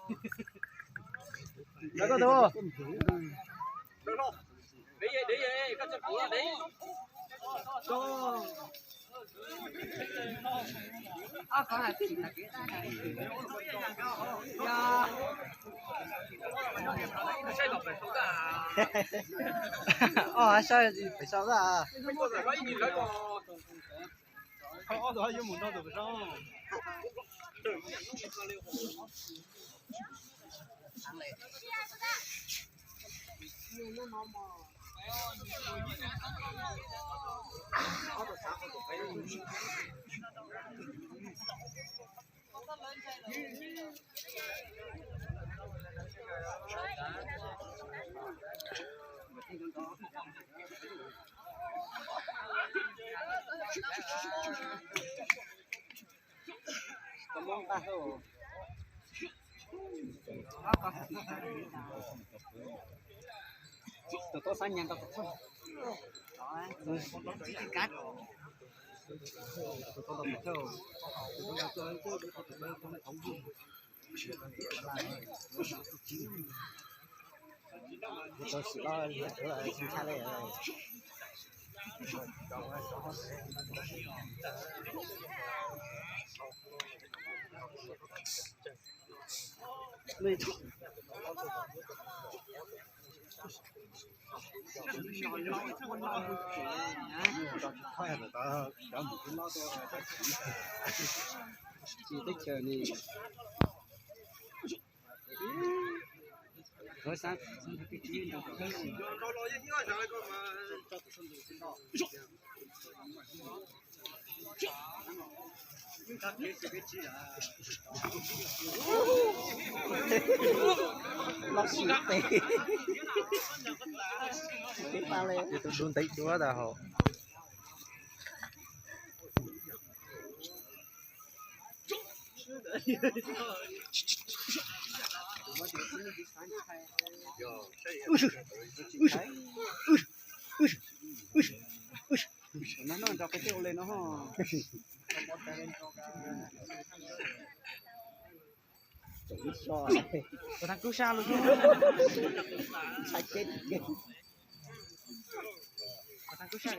Koj tus. Ob hab saib pem saum lawm. Tus tub xab nyas tau tus thawj. Tus tub tau tus thawj. Tus tub tau tus thawj. Tus tub tau tus thawj. Tsis teb chaws ni. Los sim pem. Tus dub ntev dua tas hauv. Tus thab kub sab los. Tus thab kub sab.